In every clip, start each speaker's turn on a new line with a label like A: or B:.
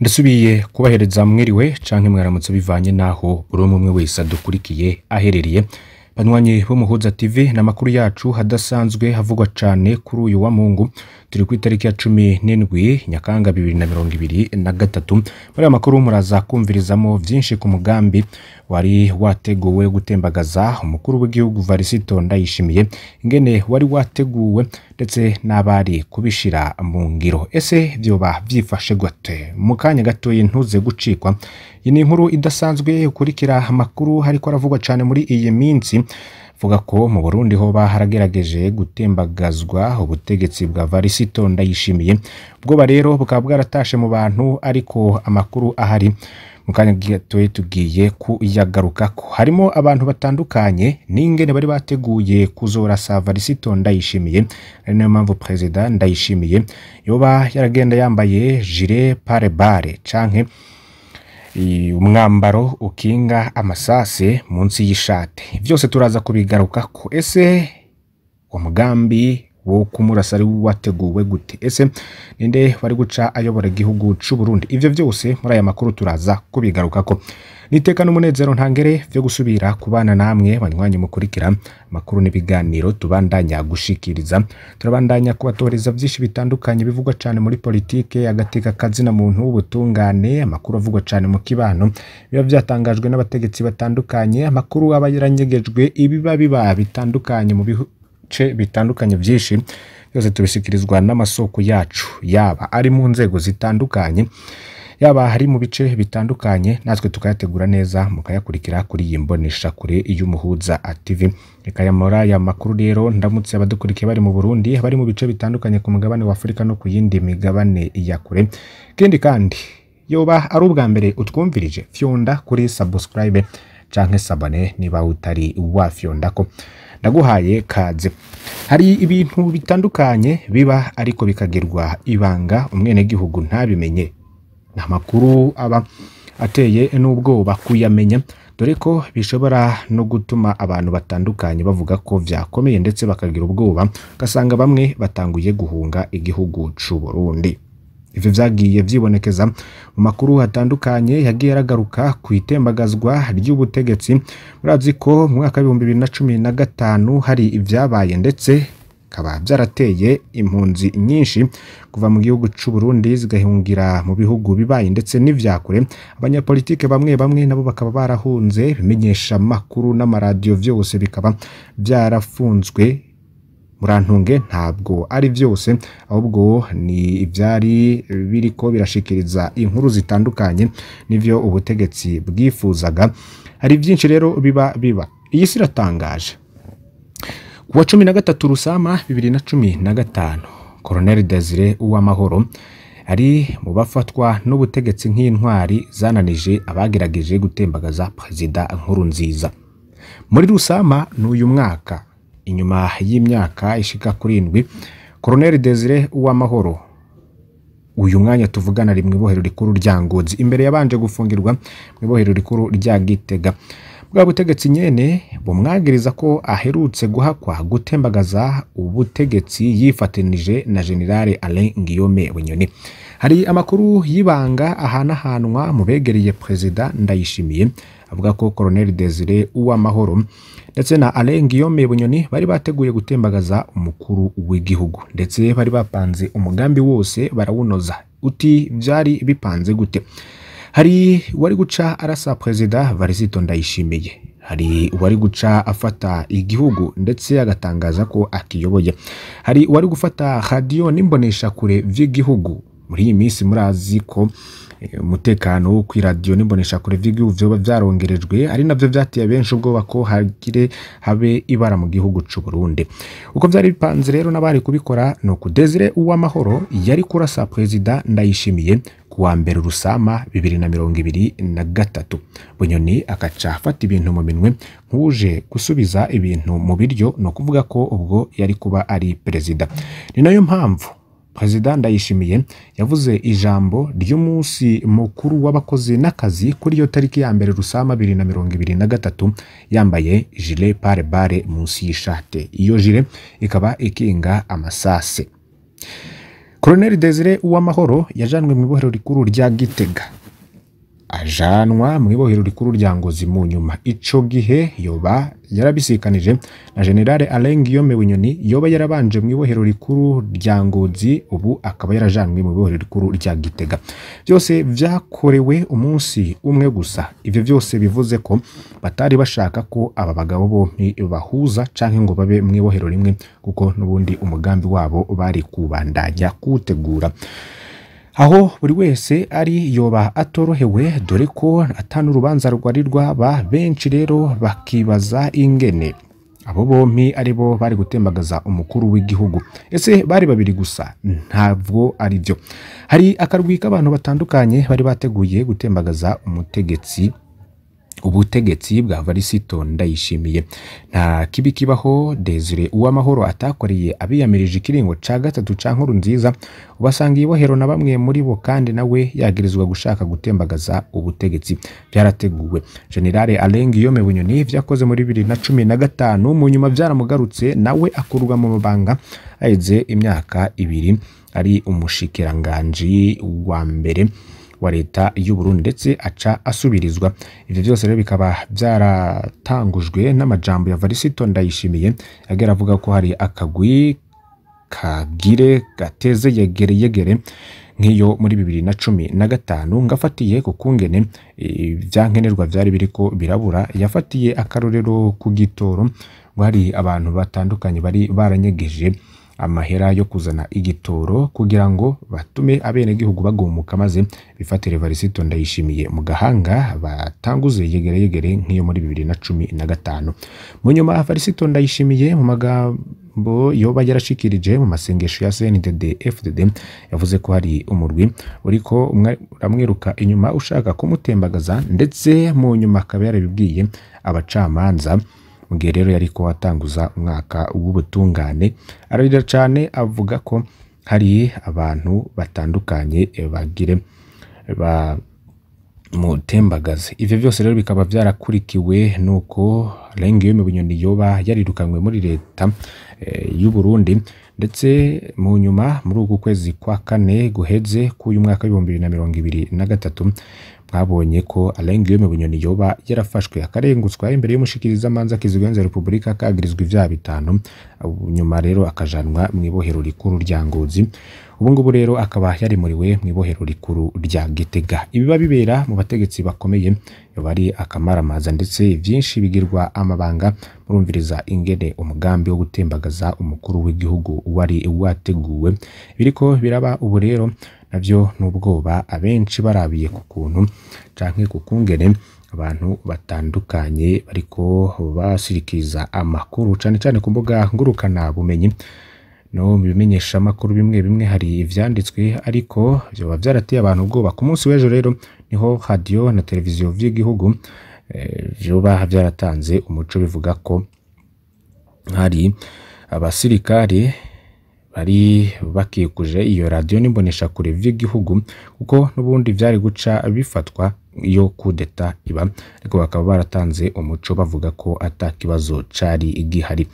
A: Ndasubiye kubahereza mwiriwe canke mwaramutse bivanye naho buri umwe wese adukurikiye aherereye. Banywanyi b'Umuhuza TV n'amakuru yacu hadasanzwe havugwa cane kuri uyu wa Mungu, turi ku itariki ya 17 Nyakanga 2023. Muri aya makuru muraza kumvirizamo vyinshi ku mugambi wari wateguwe gutembagaza umukuru w'igihugu Varisito Ndayishimiye, ingene wari wateguwe ndetse n'abari kubishira mu ngiro. Ese vyoba vyifashe gute? Mu kanya gatoyi ntuze gucikwa. Iyi ni inkuru idasanzwe, ukurikira amakuru hariko aravugwa cane muri iyi minsi. Vuga ko mu Burundi hoba haragerageje gutembagazwa ubutegetsi bwa Varisito Ndayishimiye. Ubwoba rero bukaba bwaratashe mu bantu, ariko amakuru ahari mu kanya gatoyi tugiye kuyagarukako. Harimo abantu batandukanye n'ingene bari bateguye kuzorasa Varisito Ndayishimiye, ari nayo mpamvu Perezida Ndayishimiye yoba yaragenda yambaye gilet pare-balles canke umwambaro ukinga amasase munsi y'ishati. Vyose turaza kubigarukako. Ese umugambi wo kumurasa ari wateguwe gute? Ese ninde wari guca ayobora igihugu c'u Burundi? Ivyo vyose muri aya makuru turaza kubigarukako. Niteka n'umunezero ntangere vyo gusubira kubana namwe banywanyi mukurikira amakuru n'ibiganiro tubandanya gushikiriza. Turabandanya kubatoreza vyinshi bitandukanye bivugwa cane muri politike, agateka kazina muntu, ubutungane, amakuru avugwa cane mu kibano biba vyatangajwe n'abategetsi batandukanye, amakuru aba yaranyegejwe, ibiba biba bitandukanye mu bice bitandukanye vyinshi, byose tubishikirizwa n'amasoko yacu, yaba ari mu nzego zitandukanye, yaba hari mu bice bitandukanye, natwe tukayategura neza mukayakurikira kuri iyi mbonesha kure y'Umuhuza TV. Reka yamora ya makuru rero ndamutse abadukurikiye bari mu Burundi, bari mu bice bitandukanye ku mugabane wa Afrika no ku yindi migabane ya kure. Ikindi kandi yoba ari ubwa mbere utwumvirije, fyonda kuri subscribe canke sabane niba utari wafyondako. Ndaguhaye kaze. Hari ibintu bitandukanye biba ariko bikagirwa ibanga umwenegihugu ntabimenye. Amakuru aba ateye n'ubwoba kuyamenya, dore ko bishobora no gutuma abantu batandukanye bavuga ko vyakomeye ndetse bakagira ubwoba, ugasanga bamwe batanguye guhunga igihugu c'u Burundi. Ivyo vyagiye vyibonekeza mu makuru atandukanye yagiye aragaruka ku itembagazwa ry'ubutegetsi. Murazi ko mu mwaka w'ibihumbi bibiri na cumi na gatanu hari ivyabaye ndetse bikaba vyarateye impunzi nyinshi kuva mu gihugu c'u Burundi zigahungira mu bihugu bibaye ndetse n'ivyakure. Abanyapolitike bamwe bamwe nabo bakaba barahunze, ibimenyesha makuru n'amaradiyo vyose bikaba vyarafunzwe. Murantunge ntabwo ari vyose, ahubwo ni ivyari biriko birashikiriza inkuru zitandukanye nivyo ubutegetsi bwifuzaga. Hari vyinshi rero biba biba. Iyi si iratangaje. Kuwa 13 Rusama 2015, Colonel Desire Uwamahoro ari mu bafatwa n'ubutegetsi nk'intwari zananije abagerageje gutembagaza Perezida Nkurunziza. Muri Rusama n'uyu mwaka, inyuma y'imyaka ishika kuri 7, Colonel Desire Uwamahoro uyu mwanya tuvugana ari mu ibohero rikuru rya Ngozi, imbere yabanje gufungirwa mu ibohero rikuru rya Gitega. Bwa butegetsi nyene bumwagiriza ko aherutse guhakwa gutembagaza ubutegetsi yifatanije na General Alain Guillaume Bunyoni. Hari amakuru y'ibanga ahanahanwa mu begereye Perezida Ndayishimiye avuga ko Colonel Desire Uwamahoro ndetse na Alain Guillaume Bunyoni bari bateguye gutembagaza umukuru w'igihugu, ndetse bari bapanze umugambi wose barawunoza. Uti vyari bipanze gute? Hari wari guca arasa Perezida Varisito Ndayishimiye, hari wari guca afata igihugu ndetse agatangaza ko akiyoboye, hari wari gufata radio n'imbonesha kure vy'igihugu. Muri iyi minsi murazi ko umutekano ku radio n'imbonesha kure vy'igihugu vyoba vyarongerejwe, ari navyo vyateye benshi ubwoba ko hagire habe ibara mu gihugu c'u Burundi. Uko vyari bipanze rero n'abari kubikora no ku Desire Uwamahoro yari kurasa Perezida Ndayishimiye kuwa mbere Rusama 2023. Bunyoni akaca afata ibintu mu minwe nk'uje gusubiza ibintu mu biryo, no kuvuga ko ubwo yari kuba ari perezida. Ni nayo mpamvu Perezida Ndayishimiye yavuze ijambo ry'umunsi mukuru w'abakozi n'akazi kuri iyo tariki ya mbere Rusama 2023 yambaye gilet pare-balles munsi y'ishati. Iyo gilet ikaba ikinga amasase. Colonel Desire Uwamahoro yajanwe mu ibohero rikuru rya Gitega, ajanwa mu ibohero rikuru rya Ngozi mu nyuma. Ico gihe yoba yarabisikanije na General Alain Guillaume Bunyoni, yoba yarabanje mu ibohero rikuru rya Ngozi, ubu akaba yarajanwe mu ibohero rikuru rya Gitega. Byose vyakorewe umunsi umwe gusa. Ivyo byose bivuze ko batari bashaka ko aba bagabo bompi bahuza canke ngo babe mu ibohero rimwe, kuko n'ubundi umugambi wabo bari kubandanya kuwutegura. Aho buri wese ari yoba atorohewe, dore ko atanu urubanza rwari rwaba. Benshi rero bakibaza ingene abo bompi ari bo bari gutembagaza umukuru w'igihugu. Ese bari babiri gusa? Ntabwo ari byo. Hari akarwi k'abantu batandukanye bari bateguye gutembagaza umutegetsi, ubutegetsi bwa Varisito Ndayishimiye. Nta kibi kibaho Desire Uwamahoro atakoreye abiyamirije ikiringo ca gatatu ca Nkurunziza, ubasanga ibohero na bamwe muri bo, kandi nawe yagirizwa gushaka gutembagaza ubutegetsi. Byarateguwe. General Alain Guillaume Bunyoni vyakoze muri 2015, mu nyuma vyaramugarutse, nawe akurwa mu mabanga aheze imyaka 2 ari umushikiranganji wa mbere wa leta y'u Burundi, ndetse aca asubirizwa. Ivyo byose rero bikaba byaratangujwe n'amajambo ya Varisito Ndayishimiye, agera avuga ko hari akagwi kagire gateze yegere yegere nk'iyo muri 2015, ngafatiye ku kungene ivyankenerwa vyari biriko birabura. Yafatiye akarorero ku gitoro, ngo hari abantu batandukanye bari baranyegeje amahera yo kuzana igitoro kugira ngo batume abenegihugu bagumuka, maze bifatire Varisito Ndayishimiye mu gahanga, batanguze yegere yegere nk'iyo muri 2015. Mu nyuma Varisito Ndayishimiye mu magambo yoba yarashikirije mu masengesho ya CNDD FDD, yavuze ko hari umurwi uriko uramwiruka inyuma ushaka kumutembagaza, ndetse mu nyuma akaba yarabibwiye abacamanza. Mu gihe rero yariko atanguza umwaka w'ubutungane, ararira cane avuga ko hari abantu batandukanye bagire bamutembagaze. Ivyo byose rero bikaba vyarakurikiwe nuko Alain Guillaume Bunyoni yoba yarirukanywe muri leta y'u Burundi, ndetse mu nyuma muri uku kwezi kwa kane guheze k'uyu mwaka w'ibihumbi bibiri na mirongo ibiri na gatatu, mwabonye ko Alain Guillaume Bunyoni yoba yarafashwe akarengutswa imbere y'umushikirizamanza kizigenza Republika, kagirizwa ivyaha 5, nyuma rero akajanwa mu ibohero rikuru rya Ngozi. Ubu ngubu rero akaba yarimuriwe mu ibohero rikuru rya Gitega. Ibiba bibera mu bategetsi bakomeye yoba ari akamaramaza, ndetse vyinshi bigirwa amabanga. Murumviriza ingene umugambi wo gutembagaza umukuru w'igihugu wari wateguwe. Biriko biraba ubu rero navyo n'ubwoba abenshi barabiye ku kuntu canke ku kungene abantu batandukanye bariko basirikiza amakuru, cane cane ku mbuga ngurukana bumenyi no bimenyesha amakuru bimwe bimwe hari ivyanditswe, ariko vyoba vyarateye abantu ubwoba. Ku munsi w'ejo rero niho radio na televiziyo vy'igihugu vyoba vyaratanze umuco, bivuga ko hari abasirikare bari bakikuje iyo radio n'imbonesha kure vy'igihugu, kuko n'ubundi vyari guca bifatwa iyo kudeta iba, ariko bakaba baratanze umuco bavuga ko ata kibazo cari gihari.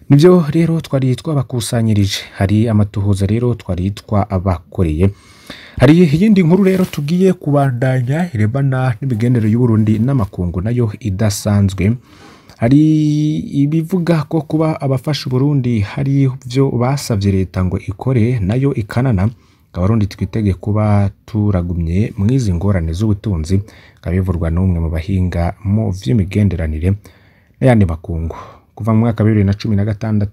A: Nivyo rero twari twabakusanyirije, hari amatohoza rero twari twabakoreye. Hari iyindi nkuru rero tugiye kubandanya irebana n'imigendere y'u Burundi n'amakungu nayo idasanzwe. Hari ibivuga ko kuba abafasha Burundi hari byo basavye leta ngo ikore nayo ikanana, Abarundi twitege kuba turagumye mwizi ngorane z'ubutunzi, kabivurwa n'umwe mu bahinga mu vy'imigenderanire n'ayandi makungu. Kuva mu mwaka 2016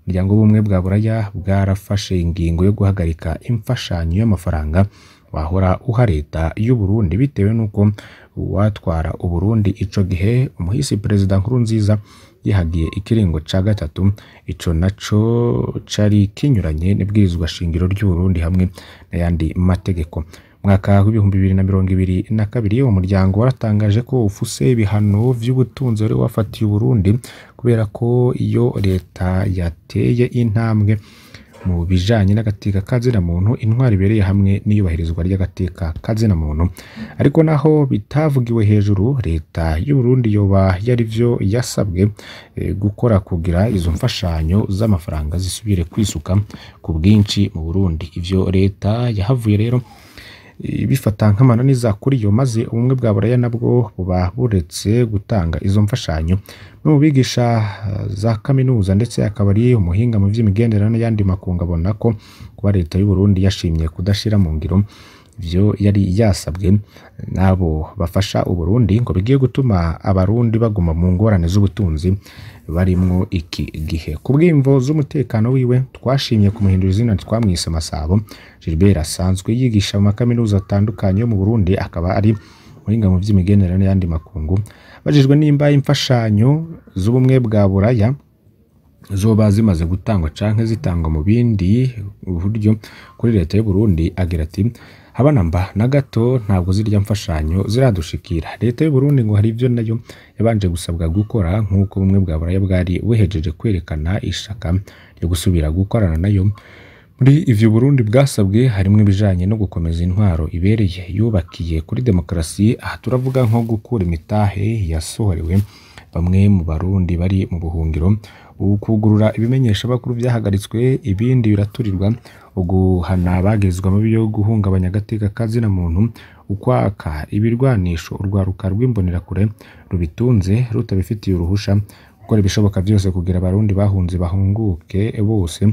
A: umuryango w'ubumwe bwa Buraya bwarafashe ingingo yo guhagarika imfashanyo y'amafaranga wahora uha leta y'u Burundi, bitewe nuko uwatwara Uburundi ico gihe umuhisi Perezida Nkurunziza yihagiye ikiringo ca gatatu, ico naco cari kinyuranye n'ibwirizwa shingiro ry'u Burundi hamwe n'ayandi mategeko. Mwaka w'ibihumbi 2022 umuryango waratangaje ko ufuse ibihano vy'ubutunzi wari wafatiye Uburundi, kubera ko iyo leta yateye intambwe mu bijanye n'agateka kazina muntu, intwari ibereye hamwe n'iyubahirizwa ry'agateka kazina muntu. Ariko naho bitavugiwe hejuru, leta y'u Burundi yoba yari vyo yasabwe gukora kugira izo mfashanyo z'amafaranga zisubire kwisuka ku bwinshi mu Burundi. Ivyo leta yahavuye rero bifata nk'amananiza kuri yo, maze ubumwe bwa Buraya nabwo buba buretse gutanga izo mfashanyo. No mu bigisha za kaminuza ndetse akaba ari umuhinga mu vy'imigenderanire n'ayandi makungu, abona ko kuba leta y'u Burundi yashimye kudashira mu ngiro ivyo yari yasabwe n'abo bafasha Uburundi ngo bigiye gutuma abarundi baguma mu ngorane z'ubutunzi barimwo iki gihe. Ku bw'imvo z'umutekano wiwe twashimye kumuhindura izina, twamwise Masabo Gilbert. Asanzwe yigisha mu makaminuza atandukanye yo mu Burundi, akaba ari umuhinga mu vy'imigenderanire n'ayandi makungu. Abajijwe nimba imfashanyo z'ubumwe bwa Buraya zoba zimaze gutangwa canke zitangwa mu bindi buryo kuri leta y'u Burundi, agira ati: haba namba na gato, ntabwo zirya mfashanyo ziradushikira. Leta y'u Burundi ngo hari ivyo nayo yabanje gusabwa gukora, nk'uko ubumwe bwa Buraya bwari buhejeje kwerekana ishaka ryo gusubira gukorana nayo. Muri ivyo Burundi bwasabwe harimwo ibijanye no gukomeza intwaro ibereye yubakiye kuri demokarasi. Aha turavuga nko gukura imitahe yasohorewe bamwe mu Barundi bari mu buhungiro, ukugurura ibimenyeshamakuru vyahagaritswe ibindi biraturirwa, uguhana abagirizwa amabi yo guhungabanya agateka kazina muntu, ukwaka ibirwanisho urwaruka rw'imbonerakure rubitunze rutabifitiye uruhusha, gukora ibishoboka vyose kugira abarundi bahunze bahunguke bose.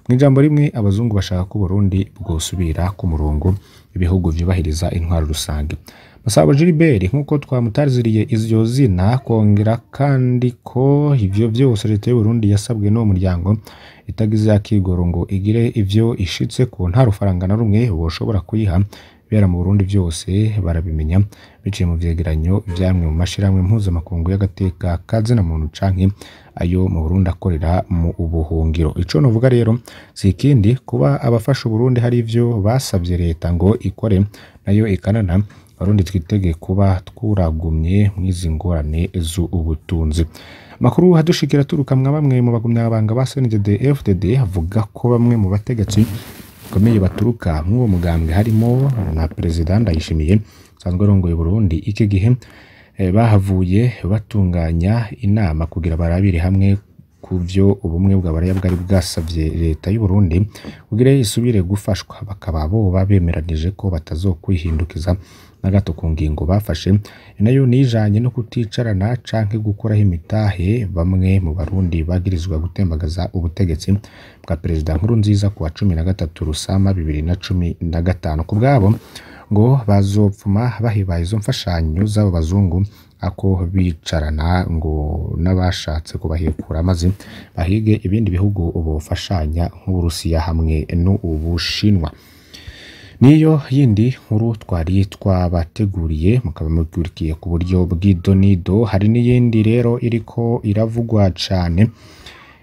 A: Mw'ijambo rimwe, abazungu bashaka ko Uburundi bwosubira ku murongo ibihugu vyubahiriza intwaro rusange. Masabo Gilbert, nk'uko twamutaziriye iryo zina, kongera kandi ko ivyo vyose leta y'u Burundi yasabwe n'uwo muryango itagize akigoro ngo igire ivyo ishitseko, nta rufaranga na rumwe boshobora kuyiha. Ibibera mu Burundi vyose barabimenya biciye mu vyegeranyo vy'amwe mu mashirahamwe mpuzamakungu y'agateka kazina muntu canke ayo mu Burundi akorera mu ubuhungiro. Ico novuga rero si ikindi, kuba abafasha Uburundi hari ivyo basavye leta ngo ikore nayo ikanana, Abarundi twitege kuba twuragumye mw'izi ngorane z'ubutunzi. Makuru hadushikira turuka mwa bamwe mu bagumyabanga ba CNDD FDD avuga ko bamwe mu bategetsi bakomeye baturuka mw'uwo mugambwe, harimo na Perezida Ndayishimiye usanzwe arongoye Burundi iki gihe, bahavuye batunganya inama kugira barabire hamwe kuvyo ubumwe bwa Buraya bwari bwasavye leta y'u Burundi kugira isubire gufashwa. Bakaba boba bemeranije ko batazokwihindukiza na gato ku ngingo bafashe, nayo nijanye no kuticarana canke gukuraho imitahe bamwe mu Barundi bagirizwa gutembagaza ubutegetsi bwa Perezida Nkurunziza kuwa 13 Rusama 2015. Ku bwabo ngo bazopfuma bahiba izo mfashanyo z'abo bazungu ako bicarana ngo n'abashatse kubahekura, maze bahige ibindi bihugu bofashanya nk'Uburusiya hamwe n'Ubushinwa. Niyo yindi nkuru twari twabateguriye, mukaba mukurikiye ku buryo bw'idonido. Hari n'iyindi rero iriko iravugwa cane.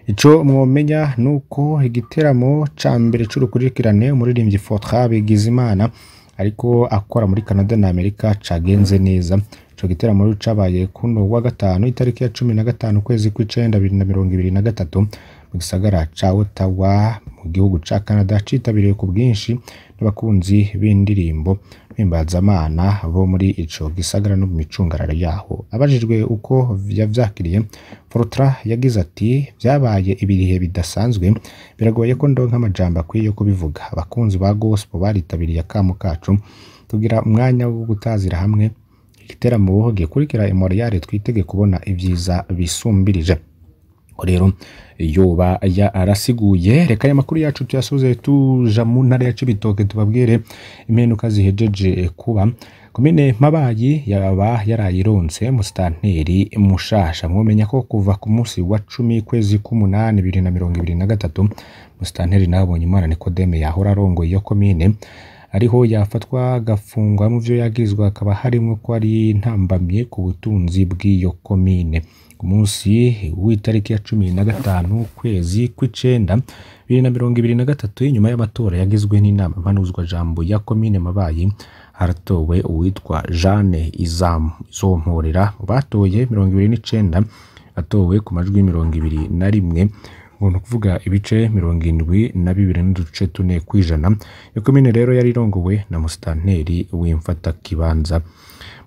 A: Ico mwomenya nuko igiteramo ca mbere c'urukurikirane umuririmbyi Fortra Bigizimana ariko akora muri Canada na Amerika cagenze neza. Ico giteramo cabaye kuno wa gatanu itariki ya 15 ukwezi kw'icenda 2023 mu gisagara ca Ottawa mu gihugu ca Canada, citabiriwe ku bwinshi n'abakunzi b'indirimbo mpimbazamana bo muri ico gisagara no mu micungararo yaho. Abajijwe uko yavyakiriye, Fortra yagize ati: vyabaye ibihe bidasanzwe, biragoye ko ndonka amajambo akwiye yo kubivuga. Abakunzi ba gospel baritabiriye akamo kacu tugira umwanya wo gutazira hamwe. Igiteramo gikurikira i Montreal twitege kubona ivyiza bisumbirije. Rero yoba yarasiguye. Reka aya makuru yacu tuyasuze tuja mu ntara ya Cibitoke tubabwire impenuka zihejeje kuba. Komine Mabayi yaba yarayironse musitanteri mushasha. Mwomenya ko kuva ku munsi wa 10 kwezi k'umunani 2023 musitanteri Nabonyimana Nikodeme yahora arongoye iyo komine ariho yafatwa agafungwa. Mu vyo yagirizwa akaba harimwo ko ari ntambamye ku butunzi bw'iyo komine. Ku munsi w'itariki ya 15 kwezi kw'icenda 2023, inyuma y'amatora yagizwe n'inama mpanuzwajambo ya komine Mabayi, haratowe uwitwa Jeanne Izomporera. Mu batoye 29 atowe ku majwi 21. ngo ni ukuvuga ibice 72.4 kw'ijana. Iyo komine rero yari irongowe na musitanteri w'imfatakibanza.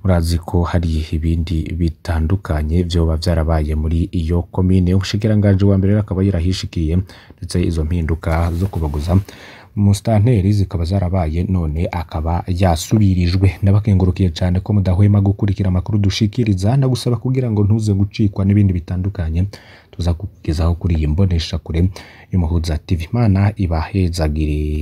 A: Murazi ko hari ibindi bitandukanye vyoba vyarabaye muri iyo komine. Umushikiranganji wa mbere akaba yarahishikiye, ndetse izo mpinduka zo kubaguza musitanteri zikaba zarabaye, none akaba yasubirijwe. Ndabakengurukiye cane ko mudahwema gukurikira amakuru dushikiriza, ndagusaba kugira ngo ntuze gucikwa n'ibindi bitandukanye tuza kukugezaho kuri iyi mboneshakure y'Umuhuza TV. Imana ibahezagire.